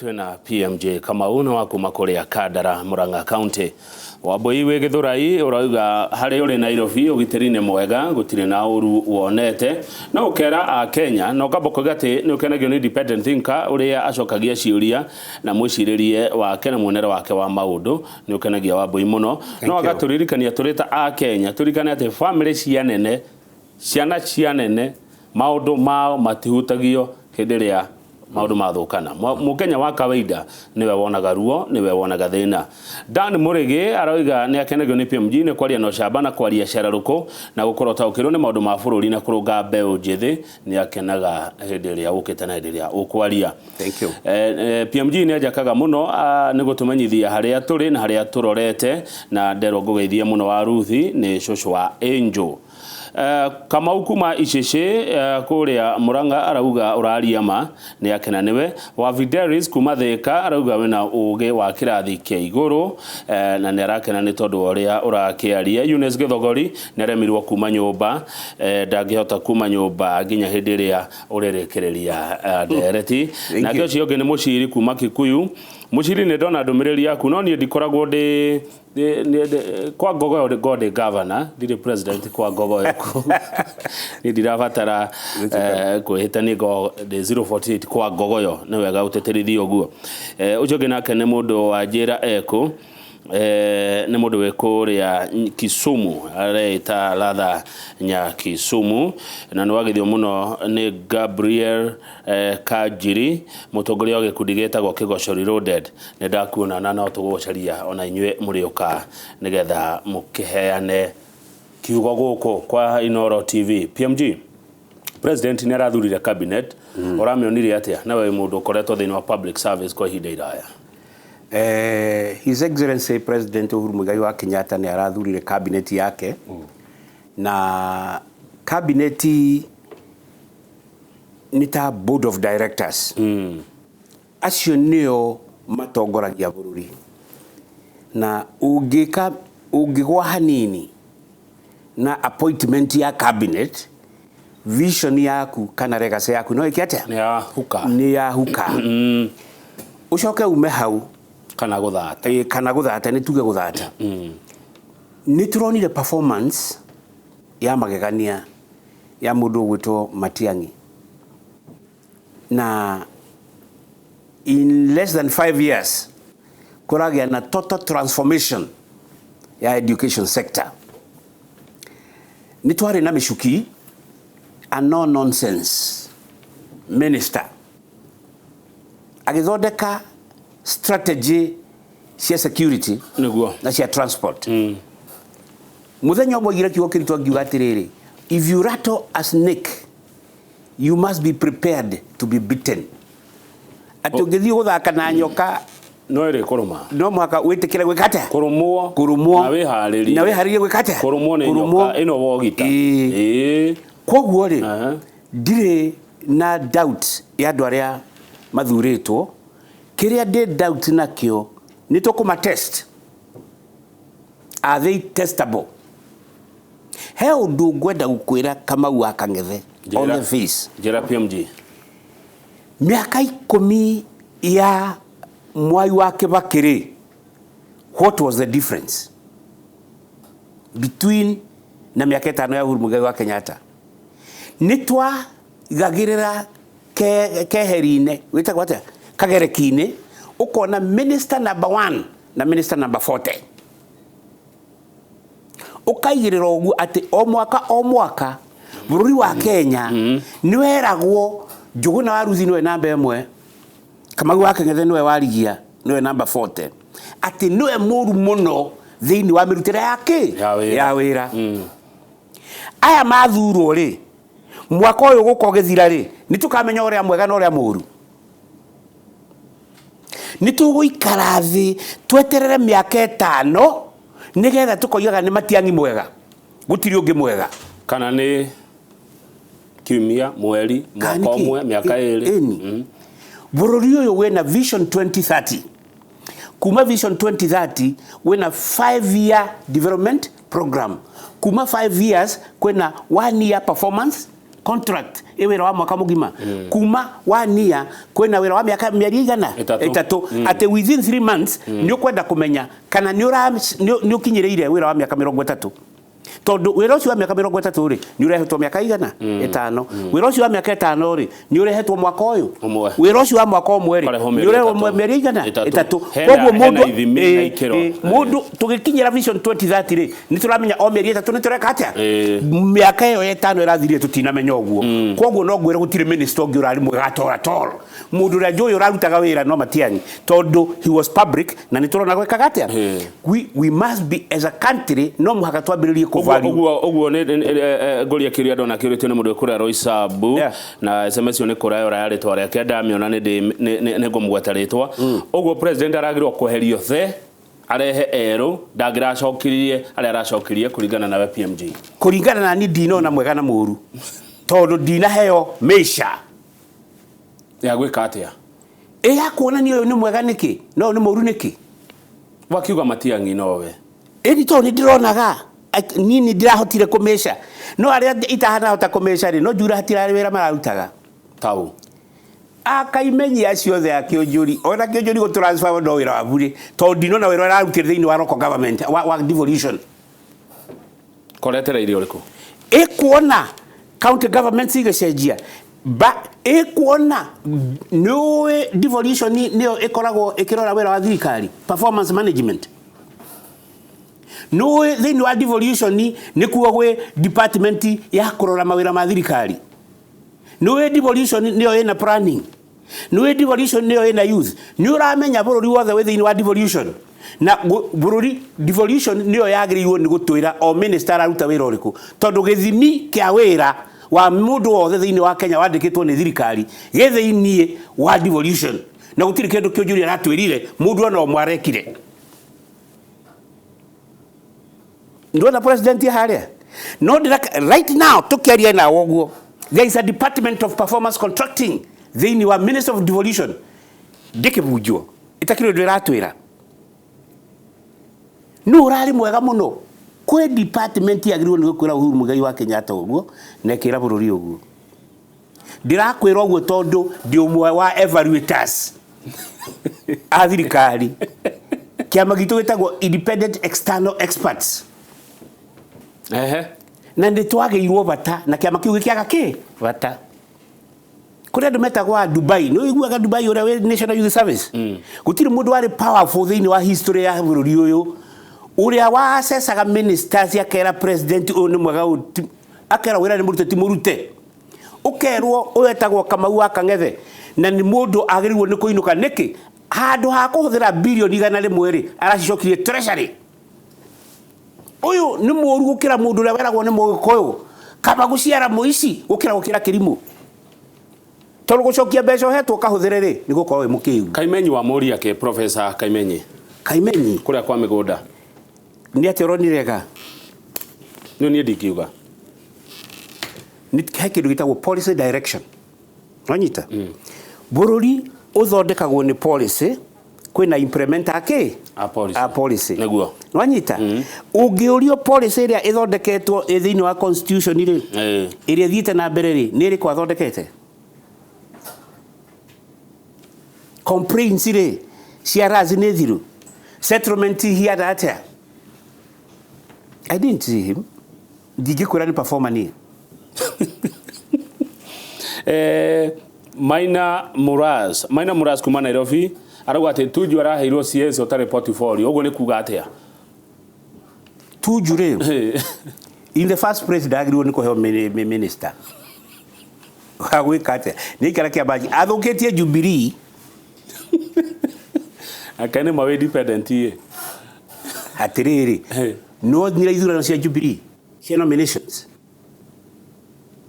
Twĩna PMJ Kamau nĩ wa kuma kũrĩa Kandara, Murang'a County. Wambui wĩ Gĩthũrai ũrauga harĩa ũrĩ Nairobi ũgitĩri nĩ mwega, gũtirĩ na ũru wonete. No ũkera a Kenya na ũkamba kuuga atĩ nĩ ũkenagio nĩ independent thinker ũrĩa acokagia ciũria na mwĩcirĩrie wake na muonere wake wa maũndũ nĩ ũkenagia Wambui mũno. No agatũririkania tũrĩ ta a Kenya tũririkane atĩ famĩlĩ cia nene, ciana cia nene maũndũ mao matihutagio hĩndĩ ĩrĩa maũndũ mathũkana. Mũkenya wa kawaida nĩwe wonaga ruo, nĩwe wonaga thĩna. Dan Mũrĩgĩ aroiga nĩ akenagio nĩ PMG nĩ kwaria na ũcamba na kwaria cararũkũ na gũkorwo ũtaũkĩrwo nĩ maũndũ ma bũrũri na kũrũnga mbeũ njĩthĩ. Nĩ akenaga hĩndĩ ĩrĩa ũkĩte na hĩndĩ ĩrĩa ũkwaria. Thank you. PMG nĩ anjakaga mũno nĩ gũtũmenyithia harĩa tũrĩ na harĩa tũrorete na nderwo ngũgeithie mũno wa Ruthi nĩ cũcũ wa Angel. Kamau kuma Icĩcĩ kũrĩa Murang'a arauga ũraria ma, nĩ akena nĩwe. Wa Videris kuma Thĩka arauga wĩna ũgĩ wa kĩrathi kĩa igũrũ na nĩ arakena nĩ tondũ wa ũrĩa ũrakĩaria. Eunice Gĩthogori nĩ aremirwo kuma nyũmba, ndangĩhota kuma nyũmba nginya hĩndĩ ĩrĩa ũrĩrĩkĩrĩria ndereti. Nake ũcio ũngĩ nĩ Mũciri kuma Kikuyu. Mũciri, nĩ ndona ndũmĩrĩri yaku no niĩ ndikoragwo ndĩ kwa Ngogoyo, ngorwo ndĩ governor, ndirĩ president kwa Ngogoyo. Niĩ ndirabatara kwĩhĩta, niĩ ngorwo ndĩ 048 kwa Ngogoyo. Nĩ wega ũtĩtĩrithie ũguo. Ũcio ũngĩ nake nĩ mũndũ wa njĩra ekũ, nĩ mũndũ wĩ kũrĩa Kisumu, areĩta Latha nya Kisumu, na nĩ wagithio mũno nĩ Gabriel Kanjiri, mũtongoria wa gĩkundi gĩtagwo Kĩgoco Reloaded. Nĩ ndakuona na no tũgũgũcaria ona inyuĩ mũrĩũka nĩgetha mũkĩheane kiugo gũkũ kwa Inooro TV. PMG, President nĩ arathurire cabinet, ũramĩonire atĩa nawe wĩ mũndũ ũkoretwo thĩinĩ wa public service kwa ihinda iraya? His Excellency President Uhuru Muigai wa Kenyatta nĩ arathurire cabinet yake na cabinet nĩ ta board of directors. Acio nĩo matongoragia bũrũri, na ũngĩka ũngĩgwa hanini na appointment ya cabinet, vision yaku kana legacy yaku no ĩke atĩa? Nĩ yahuka. Nĩ yahuka. Ũcoke ume hau. Kana gũthata. Ĩ, kana gũthata, nĩ tuge gũthata. Nĩ tũronire performance ya magegania ya mũndũ ũgwĩtwo Matiang'i, na in less than 5 years kũragĩa na total transformation ya education sector. Nĩ twarĩ na Mĩcuki, a no nonsense minister, agĩthondeka strategy cia security na cia transport. Mũthenya ũmwe oigire kiugo kĩritũ, angiuga atĩrĩrĩ, "If you rattle a snake, you must be prepared to be bitten," atĩ ũngĩthiĩ gũthaka na nyoka no ĩrĩ kũrũma. No mũhaka wĩtĩkĩre gwĩka atĩa? Kũrũmwo. Kũrũmwo. Na wĩharĩrie. Na wĩharĩrie gwĩka atĩa? Kũrũmwo nĩ Kũrũmwo. nyoka ĩno wogita. Ĩĩ. Koguo rĩ, ndirĩ na doubt ya andũ arĩa mathurĩtwo. Kĩrĩa ndĩ doubt nakĩo nĩ tũkũma test. Are they testable? He ũndũ ngwenda gũkwĩra, Kamau wa Kang'ethe, on the face. Njĩra, PMG. Mĩaka 10 ya Mwai wa Kĩbakĩ rĩ, what was the difference between na mĩaka 5 ya Uhuru Muigai wa Kenyatta? Nĩ twagagĩrĩra keheri-inĩ, wĩtagwo atĩa, kagereki-inĩ, ũkona minister number one na minister number 40, ũkaigĩrĩra ũguo atĩ o mwaka o mwaka bũrũri wa Kenya nĩ weragwo Njũgũna wa Ruthi nĩwe namba 1, Kamau wa Kang'ethe nĩwe warigia, nĩwe namba 40, atĩ nĩwe mũru mũno thĩinĩ wa mĩrutĩre ya kĩ? Ya wĩra. Ya wĩra. Aya mathurwo rĩ, mwaka ũyũ gũka ũgĩthira rĩ, nĩ tũkamenya ũrĩa mwega na ũrĩa mũru? Nĩ tũgũikara thĩ tweterere mĩaka 5 nĩgetha tũkoigaga nĩ Matiang'i mwega, gũtirĩ ũngĩ mwega? Kana nĩ kiumia, mweri, Kana mwaka nĩkĩ? ũmwe, mĩaka 2. Ĩni. Bũrũri ũyũ wĩna Vision 2030. Kuma Vision 2030 wĩna 5 year development program. Kuma 5 years kwĩna one year performance Contract ĩ wĩra wa mwaka mũgima kuma one year, kwĩna wĩra wa mĩaka mĩeri igana? Ĩtatũ. Ĩtatũ, atĩ within 3 months nĩ ũkwenda kũmenya kana nĩ ũkinyĩrĩire wĩra wa mĩaka 30, tondũ wĩra ũcio wa mĩaka 30 rĩ, nĩ ũrehetwo mĩaka igana 5. Wĩra ũcio wa mĩaka 5 rĩ, nĩ ũrehetwo mwaka ũyũ. Ũmwe. Wĩra ũcio wa mwaka ũmwe rĩ, Ũkarehwo nĩ mĩeri ũrehwo 3. mĩeri igana? 3. 3. Hena- Koguo hena mũndũ ithimi na ikĩro. Mũndũ tũgĩkinyĩra Vision 2030 rĩ, nĩ tũramenya o mĩeri 3 nĩ tũreka atĩa. Mĩaka ĩyo 5 ĩrathirire tũtinamenya ũguo. Koguo no ngwĩre gũtirĩ minister ũngĩ ũrarĩ mwega at all at all. Mũndũ ũrĩa njũĩ ũrarutaga wĩra no Matiang'i, tondũ he was public na nĩ tũrona gwĩkaga atĩa. We must be, as a country, no mũhaka twambĩrĩrie Ũguo kũvalue. Ũguo nĩ ngũria kĩũria ndona kĩũrĩtio nĩ mũndũ ũkũrĩa Roysambu. Na SMS ĩyo nĩ kũraya ũraya rĩtwa rĩake, ndamĩona nĩ ngũmũgweta rĩtwa. Ũguo president aragĩrĩrwo kweherio the arehe erũ, ndangĩracokirie arĩa aracokirie kũringana nawe, PMG? Kũringana na niĩ, ndinona mwega na mũru, tondũ ndinaheo measure. Ya gwĩka atĩa? Ĩ ya kuonania ũyũ nĩ mwega nĩkĩ na ũyũ nĩ mũru nĩkĩ. Wakiuga Matiang'i nowe. Ĩni tondũ nĩ ndĩronaga niĩ nĩ ndĩrahotire kũmĩca, no arĩa itahanahota kũmĩca rĩ, no njura hatirarĩ wĩra mararutaga. Tau. Akaimenyi acio othe a Kĩũnjũri, ona Kĩũnjũri gũ transfer no wĩra wa burĩ, tondũ ndinona wĩra ũrarutire thĩinĩ wa local government wa devolution. Koretereire ũrĩkũ? Ĩkuona county governments igĩcenjia ba ĩkuona nĩũĩ devolution nĩyo ĩkoragwo ĩkĩrora wĩra wa thirikari, performance management. Nĩũĩ thĩinĩ wa devolution nĩkuo gwĩ department ya kũrora mawĩra ma thirikari. Nĩũĩ devolution nĩyo ĩna planning. Nĩũĩ devolution nĩyo ĩna youth. Nĩ ũramenya bũrũri wothe wĩ thĩinĩ wa devolution na bũrũri devolution nĩyo yagĩrĩirwo nĩ gũtwĩra o minister araruta wĩra ũrĩkũ, tondũ gĩthimi kĩa wĩra wa mũndũ wothe thĩinĩ wa Kenya wandĩkĩtwo nĩ thirikari gĩ thĩinĩ wa devolution, na gũtirĩ kĩndũ kĩonjũria aratwĩrire mũndũ ona ũmwe arekire. Ndona president harĩa no ndĩra right now tũkĩaria nawe ũguo, there is a department of performance contracting thĩinĩ wa Minister of Devolution ndĩkĩbunjwo ĩtakĩrĩ ũndũ ĩratwĩra nũ ũrarĩ mwega mũno. Kwĩ department yagĩrĩirwo nĩ gũkwĩra Uhuru Muigai wa Kenyatta ũguo na ĩkĩra bũrũri ũguo. Ndĩrakwĩra ũguo tondũ ndĩ ũmwe wa evaluators a thirikari. Kĩama gitũ gĩtagwo Independent External Experts. Na nĩ twagĩirwo bata na kĩama kĩu gĩkĩaga kĩ bata. Kũrĩ andũ metagwo a Dubai. Nĩ ũiguaga Dubai ũrĩa wĩ National Youth Service? Gũtirĩ mũndũ warĩ powerful thĩinĩ wa history ya bũrũri ũyũ ũrĩa wacecaga ministers, akera president ũyũ nĩ mwega, ũyũ akera wĩra nĩ mũrute ti mũrute. Ũkerwo ũyũ etagwo Kamau wa Kang'ethe na nĩ mũndũ agĩrĩirwo nĩ kũinũka nĩkĩ, handũ ha kũhũthĩra birioni 100 rĩ, aracicokirie treasury. Ũyũ nĩ mũũru gũkĩra mũndũ ũrĩa weragwo nĩ mũgĩkũyũ kaba gũciara mũici gũkĩra kĩrimũ, tondũ gũcokia mbeca ũhetwo ũkahũthĩre rĩ, nĩ gũkorwo wĩ mũkĩgu. Kaimenyi wa mũria kĩ, Professor Kaimenyi? Kaimenyi. Kũrĩa kwa mĩgũnda. Nĩ atĩ ũronire ga? Nĩ niĩ ndingiuga. Nĩ he kĩndũ gĩtagwo policy direction. Wanyita bũrũri ũthondekagwo nĩ policy, kwĩna implementer kĩ? A policy. A policy. Nĩguo. Wanyita ũngĩũrio policy ĩrĩa ĩthondeketwo ĩ thĩinĩ wa constitution rĩ, ĩrĩa ĩthiĩte na mbere rĩ, nĩ ĩrĩkũ athondekete? Complaints rĩ, cia razi nĩ thiru, settlement hiana atĩa? I didn't see him. Ndingĩkwĩra nĩ performer niĩ. Maina Muras, Maina Muras kuma Nairobi arauga atĩ Tuju araheirwo CS ũtarĩ portfolio. Ũguo nĩ kuga atĩa? Tuju rĩ, in the first place ndagĩrĩirwo nĩ kũheo minister wa gwĩka atĩa? Nĩ aikara kĩambaji athũkĩtie Jubilee. Ake nĩ ma wĩ independent ĩ. Atĩrĩrĩ, nĩwonire ithurano cia Jubilee cia nominations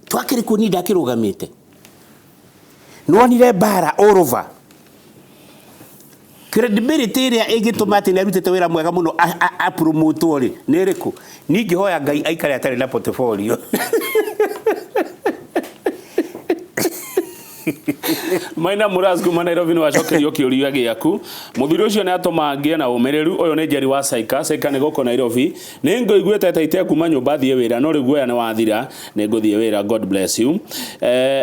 twakĩrĩ kuo, niĩ ndakĩrũgamĩte. Nĩwonire mbara all over. Credibility ĩrĩa ĩngĩtũma atĩ nĩ arutĩte wĩra mwega mũno apromotwo rĩ, nĩ ĩrĩkũ? Niĩ ingĩhoya Ngai aikare atarĩ na portfolio. Maina Muras kuma Nairobi nĩ wacokerio kĩũria gĩaku. Mũthuri ũcio nĩ atũma ngĩe na ũmĩrĩru. Ũyũ nĩ Njeri wa Saika. Saika nĩ gũkũ Nairobi. Nĩ ngũiguĩte ta itekuma nyũmba thiĩ wĩra no rĩu guoya nĩ wathira. Nĩ ngũthiĩ wĩra. God bless you.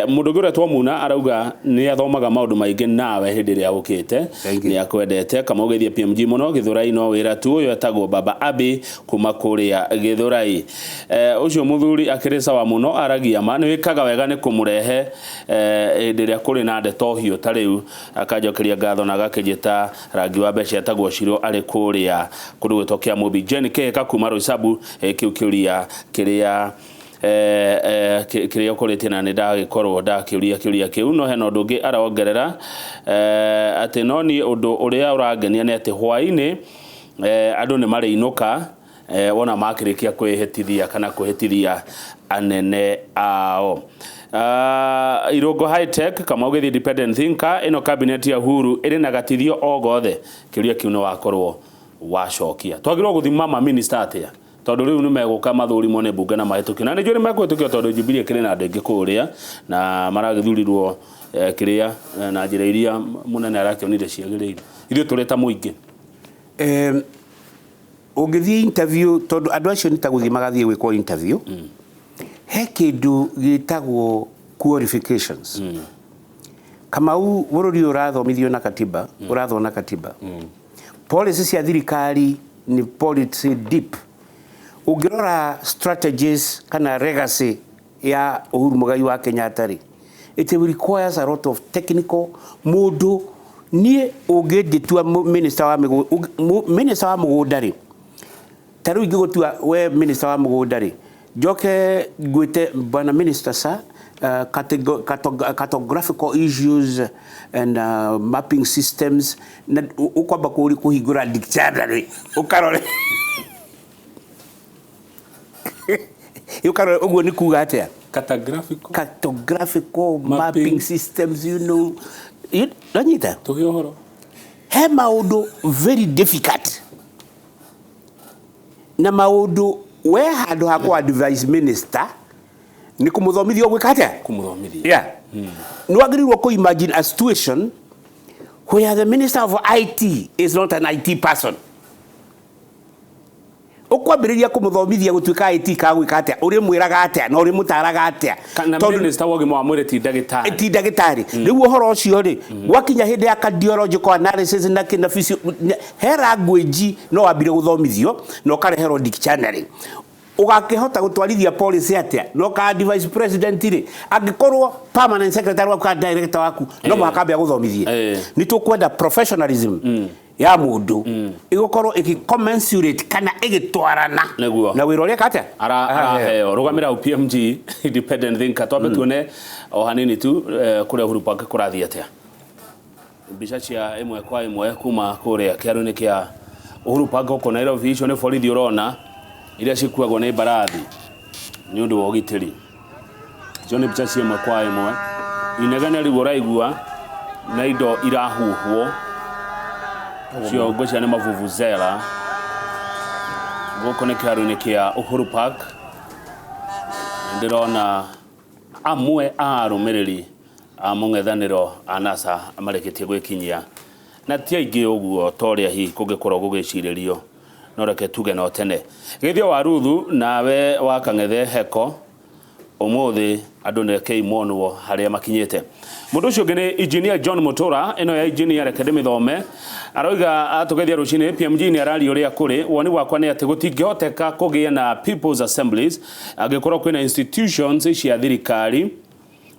Mũndũ ũngĩ ũretwo Muna arauga nĩ athomaga maũndũ maingĩ nawe hĩndĩ ĩrĩa ũkĩte. Thank you. Nĩ akwendete. Kamau geithie PMG mũno. Gĩthũrai no wĩra tu. Ũyũ etagwo Baba Abi kuma kũrĩa Gĩthũrai. Ũcio mũthuri akĩrĩ sawa mũno, aragia ma. Nĩ wĩkaga wega nĩ kũmũrehe hĩndĩ ĩrĩa kũrĩ na ndeto hiũ ta rĩu. Akanjokeria ngatho na agakĩnjĩta rangi wa mbeca etagwo Shiro arĩ kũrĩa kũndũ gwĩtwo Kĩamũmbi. Jane Kĩhĩka kuma Roysambu, kĩu kĩũria kĩrĩa kĩrĩa ũkũrĩtie na nĩ ndagĩkorwo ndakĩũria kĩũria kĩu. No hena ũndũ ũngĩ arongerera atĩ no niĩ ũndũ ũrĩa ũrangenia nĩ atĩ hwaĩ-inĩ andũ nĩ marĩinũka wona makĩrĩkia kwĩhĩtithia kana kwĩhĩtithia anene ao. Irũngo High Tech Kamau gĩthiĩ Independent Thinker, ĩno cabinet ya Uhuru ĩrĩ na gatithio o gothe. Kĩũria kĩu nĩ wakorwo wacokia. Twagĩrĩirwo gũthima ma minister atĩa? Tondũ rĩu nĩ megũka mathũrimwo nĩ mbunge na mahĩtũkio. Na nĩ njũĩ nĩ mekũhĩtũkio tondũ Jubilee ĩkĩrĩ na andũ aingĩ kũrĩa na maragĩthurirwo kĩrĩa na njĩra iria mũnene arakĩonire ciagĩrĩire. Ithuĩ tũrĩ ta mũingĩ. Ũngĩthiĩ interview, tondũ andũ acio nĩ ta gũthiĩ magathiĩ gwĩkwo interview, he kĩndũ gĩtagwo qualifications. Kamau bũrũri ũyũ ũrathomithio na katiba, ũrathwo na katiba. Policy cia thirikari nĩ policy deep. Ũngĩrora strategies kana legacy ya Uhuru Muigai wa Kenyatta rĩ, it requires a lot of technical mũndũ. Niĩ ũngĩnjĩtua minister wa mĩgũnda, minister wa mũgũnda rĩ, ta rĩu ingĩgũtua we minister wa mũgũnda rĩ, njoke ngwĩte bwana minister sir, cartographical issues and mapping systems, na ũkwamba kũhingũra dictionary ũkarore ũkarore ũguo nĩ kuga atĩa. Cartographical Cartographical mapping systems, you know, nanyita tũhe ũhoro. He maũndũ very difficult na maũndũ we handũ ha kũ advise minister nĩ kũmũthomithia ũgwĩka atĩa. Kũmũthomithia. Yeah. Nĩ wagĩrĩirwo kũ imagine a situation where the minister of IT is not an IT person. Ũkwambĩrĩria kũmũthomithia gũtuĩka IT ka gwĩka atĩa, ũrĩmwĩraga atĩa na ũrĩmũtaraga atĩa? Kana minister wa ũgima wa mwĩrĩ ti ndagĩtarĩ. Ti ndagĩtarĩ. Rĩu ũhoro ũcio rĩ, gwakinya hĩndĩ ya cardiological analysis na kĩna physio, he language no wambire gũthomithio na ũkareherwo dictionary. Ũgakĩhota gũtwarithia policy atĩa na ũka advise president rĩ, angĩkorwo permanent secretary waku kana director waku no mũhaka ambe agũthomithie? Nĩ tũkwenda professionalism ya mũndũ ĩgũkorwo ĩgĩ commensurate kana ĩgĩtwarana Nĩguo. na wĩra ũrĩa eka atĩa. Araheo. Rũgamĩra hau PMG Independent Thinker, twambe tuone o hanini tu kũrĩa Uhuru Park kũrathiĩ atĩa. Mbica cia ĩmwe kwa ĩmwe kuma kũrĩa kĩaro-inĩ kĩa Uhuru Park gũkũ Nairobi. Icio nĩ borithi ũrona iria cikuagwo nĩ mbarathi nĩ ũndũ wa ũgitĩri. Icio nĩ mbica cia ĩmwe kwa ĩmwe. Inegene rĩu ũraigua na indo irahuhwo cio ngwĩciria nĩ mavuvuzela. Gũkũ nĩ kĩharo-inĩ kĩa Uhuru Park. Ndĩrona amwe a arũmĩrĩri a mũng'ethanĩro a NASA marĩkĩtie gwĩkinyia, na ti aingĩ ũguo ta ũrĩa hihi kũngĩkorwo gũgĩcirĩrio, no reke tuge no tene. Gĩthio wa Ruthu nawe wa Kang'ethe Heko, ũmũthĩ andũ nĩ rekei monwo harĩa makinyĩte. Mũndũ ũcio ũngĩ nĩ Engineer John Mutura. Ĩno ya engineer reke ndĩmĩthome. Aroiga atũgeithia rũcinĩ. PMG nĩ araria ũrĩa kũrĩ. Woni wakwa nĩ atĩ gũtingĩhoteka kũgĩa na People's Assemblies angĩkorwo kwĩna institutions cia thirikari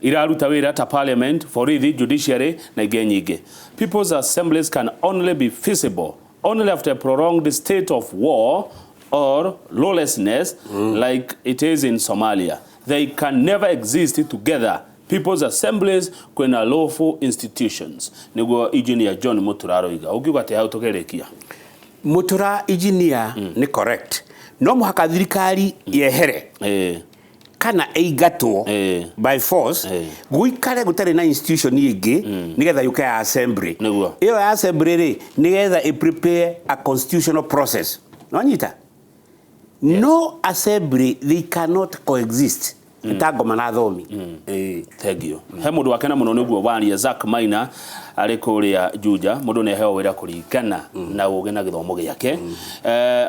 iraruta wĩra ta parliament, borithi, judiciary na ingĩ nyingĩ. People's Assemblies can only be feasible only after a prolonged state of war or lawlessness, like it is in Somalia. They can never exist together. People's Assemblies kwĩna lawful institutions. Nĩguo Engineer John Mutura aroiga. Ũngiuga atĩa hau tũkĩrĩkia? Mutura engineer nĩ correct. No mũhaka thirikari yehere kana ĩingatwo by force, gũikare gũtarĩ na institution ĩngĩ nĩgetha yũke ya assembly. Nĩguo. Ĩyo ya assembly rĩ, nĩgetha ĩ prepare a constitutional process. Nĩwanyita? No assembly, they cannot coexist. Nĩ ta ngoma na thomi. Ĩĩ. Thank you. He mũndũ wakena mũno nĩguo waria. Zack Maina arĩ kũrĩa Juja. Mũndũ nĩ aheo wĩra kũringana na ũgĩ na gĩthomo gĩake.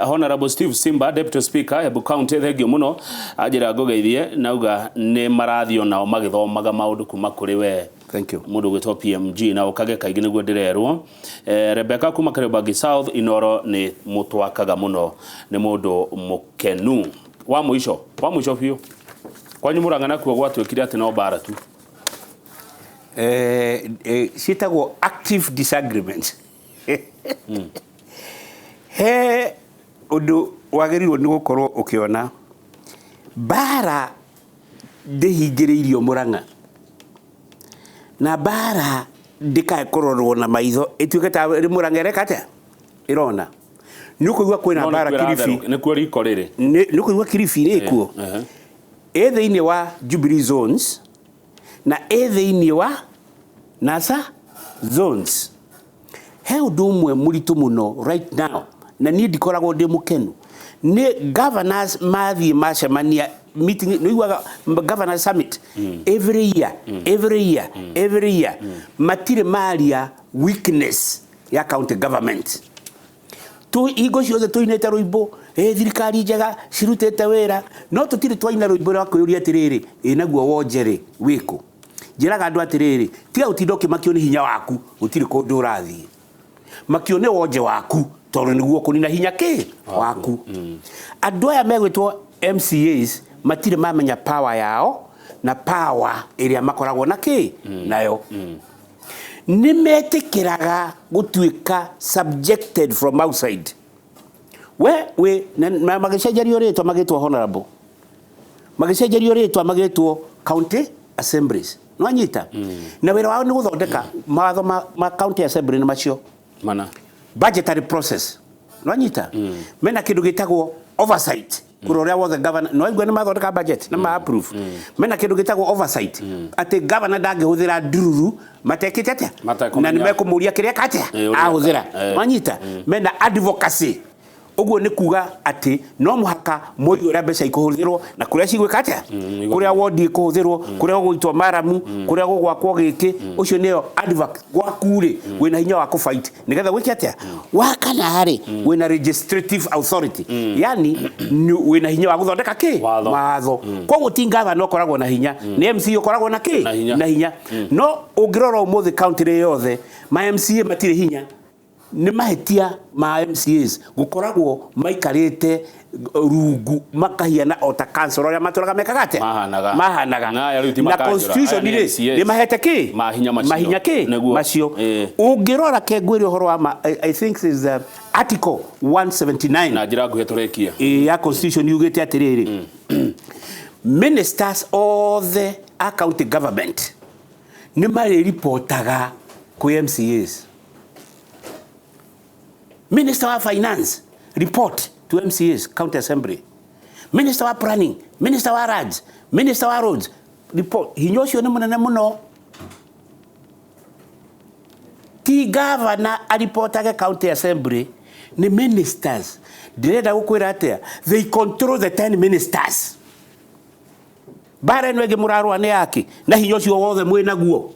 Honorable Steve Simba, Deputy Speaker, Embu County, thank you mũno. Anjĩra ngũgeithie, nauga nĩ marathiĩ onao magĩthomaga maũndũ kuma kũrĩ we. Thank you. Mũndũ ũgwĩtwo PMG na ũkage kaingĩ nĩguo ndĩrerwo. Rebecca kuma Kariobangi South, Inoro nĩ mũtwakaga mũno, nĩ mũndũ mũkenu. Wa mũico, wa mũico biũ, kwanyu Mũrang'a nakuo gwatuĩkire atĩ no mbara tu? Ciĩtagwo active disagreement. He ũndũ wagĩrĩirwo nĩ gũkorwo ũkĩona, mbara ndĩhingĩrĩirio Mũrang'a, na mbara ndĩkae kũrorwo na maitho ĩtuĩke ta ĩrĩ Mũrang'a ĩreka atĩa ĩrona. Nĩ ũkũigua kwĩna No mbara nĩkuo Kilifi. Nĩkuo riko rĩrĩ. Nĩ ũkũigua Kilifi rĩ kuo ĩ thĩinĩ wa Jubilee zones na ĩ thĩinĩ wa NASA zones. He ũndũ ũmwe mũritũ mũno right now, na niĩ ndikoragwo ndĩ mũkenu nĩ governors mathiĩ macemania meeting. Nĩ ũiguaga governors summit every year, every year, every year. Matirĩ maria weakness ya county government. Tu hingo ciothe tũinĩte rwĩmbo, ĩ thirikari njega cirutĩte wĩra, no tũtirĩ twaina rwĩmbo rwa kwĩyũria atĩrĩrĩ, ĩ naguo wonje rĩ wĩkũ? Njĩraga andũ atĩrĩrĩ, tiga gũtinda ũkĩmakio nĩ hinya waku, gũtirĩ kũndũ ũrathiĩ. Makio nĩ wonje waku, tondũ nĩguo kũnina hinya kĩ waku. Andũ aya megwĩtwo MCAs matirĩ mamenya power yao na power ĩrĩa makoragwo na kĩ nayo. Nĩ metĩkĩraga gũtuĩka subjected from outside. We wĩ na magĩcenjerio rĩtwa magĩtwo honorable, magĩcenjerio rĩtwa magĩtwo county assemblies. Nwanyita? Na wĩra wao nĩ gũthondeka mawatho ma county assembly, nĩ macio mana budgetary process. Nwanyita? Mena kĩndũ gĩtagwo oversight kũrora ũrĩa wothe governor, no igua nĩ mathondeka budget na ma approve. Mena kĩndũ gĩtagwo oversight, atĩ governor ndangĩhũthĩra ndururu matekĩte atĩa Matekũmenya. na nĩ mekũmũria kĩrĩa eka atĩa ũrĩa ahũthĩra. Nwanyita? Mena advocacy, ũguo nĩ kuga atĩ no mũhaka mũigue ũrĩa mbeca ikũhũthĩrwo na kũrĩa cigwĩka atĩa, kũrĩa wondi ĩkũhũthĩrwo, kũrĩa gũgũitwo maramu, kũrĩa gũgwakwo gĩkĩ. Ũcio nĩyo advocate. Gwaku rĩ, wĩna hinya wa kũfight nĩgetha gwĩke atĩa. Wa kana rĩ, wĩna legislative authority, yani wĩna hinya wa gũthondeka kĩ? Watho. Watho. Koguo ti ngavana ũkoragwo na hinya, nĩ MC ũkoragwo na kĩ? Na hinya. Na hinya. No ũngĩrora ũmũthĩ county rĩ yothe, ma MCA matirĩ hinya. Nĩ mahĩtia ma MCAs gũkoragwo maikarĩte rungu makahiana o ta council ũrĩa matũraga mekaga atĩa? Mahanaga. Mahanaga. Na aya rĩu ti na makanjũra, constitution aya nĩ rĩ, MCAs. nĩ mahete kĩ? Mahinya macio. Mahinya kĩ? Nĩguo. Macio. Ũngĩrora ke ngwĩre ũhoro wa ma, I think is article 179. Na njĩra nguhĩ tũrĩkie. Ĩ, ya constitution yugĩte atĩrĩrĩ, ministers othe a county government nĩ marĩripotaga kwĩ MCAs. Minister wa finance report to MCAs, county assembly. Minister wa planning, minister wa lands, minister wa roads report. Hinya ũcio nĩ mũnene mũno. Ti governor aripotage county assembly, nĩ ministers. Ndĩrenda gũkwĩra atĩa, they control the 10 ministers. Mbara ĩno ĩngĩ mũrarũa nĩ yake na hinya ũcio wothe mwĩ naguo?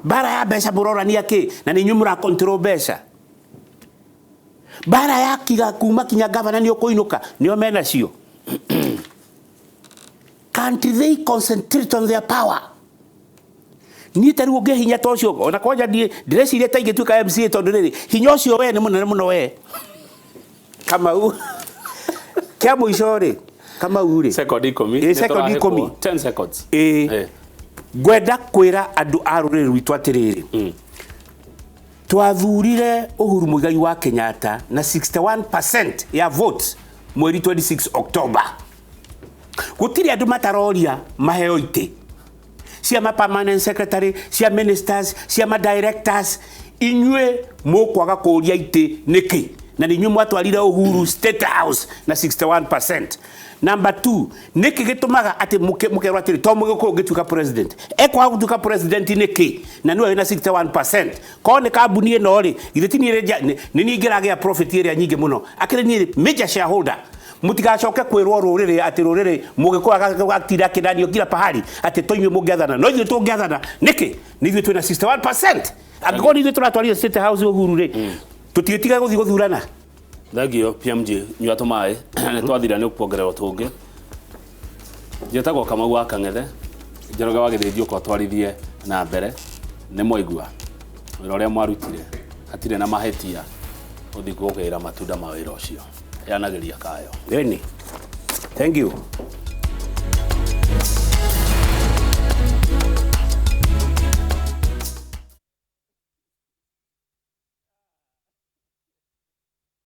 Mbara ya mbeca mũrorania kĩ na nĩ inyuĩ mũra control mbeca? Mbara ya kiga kuma kinya gavana nĩ ũkũinũka nĩo menacio. Can't they concentrate on their power? Niĩ ta rĩu ũngĩ hinya ta ũcio, ona kwanja niĩ ndĩreciria ta ingĩtuĩka MCA, tondũ rĩrĩ hinya ũcio we nĩ mũnene mũno. We Kamau, kĩa mũico rĩ, Kamau rĩ, Second 10. Ĩ, second 10. 10 seconds. Ĩ. Ngwenda kwĩra andũ a rũrĩrĩ rwitũ atĩrĩrĩ, twathurire Uhuru Muigai wa Kenyatta na 61% ya votes mweri 26 October. Gũtirĩ andũ mataroria maheo itĩ cia ma permanent secretary, cia ministers, cia ma directors. Inyuĩ mũkwaga kũria itĩ nĩkĩ na nĩ inyuĩ mwatwarire Uhuru State House na 61%? Number 2, nĩkĩ gĩtũmaga atĩ mũkerwo atĩrĩ to mũgĩkũyũ ũngĩtuĩka president? Ekwaga gũtuĩka president nĩkĩ na nĩwe wĩna 61%? Korwo nĩ kambuni ĩno rĩ, githĩ ti niĩ nĩ niĩ ingĩragĩa profit ĩrĩa nyingĩ mũno? Akĩrĩ niĩ major shareholder. Mũtigacoke kwĩrwo rũrĩrĩ atĩ rũrĩrĩ mũgĩkũra gatinda akĩnanio kila pahali atĩ to inyuĩ mũngĩathana, no ithuĩ tũngĩathana nĩkĩ? Nĩ ithuĩ twĩna 61%. Angĩkorwo nĩ ithuĩ tũratwarire State House Uhuru rĩ, tũtigĩtiga gũthiĩ gũthurana. Thengio PMG, nyua tũmaĩ, nĩ twathira, nĩ kuongererwo tũngĩ. Njĩtagwo Kamau wa Kang'ethe, Njoroge wa Gĩthĩnji, ũka ũtwarithie na mbere. Nĩ mwaigua wĩra ũrĩa mwarutire, hatirĩ na mahĩtia, ũthiĩ kũgĩra matunda ma wĩra ũcio. Yanagĩria kayo. Ĩni, thank you.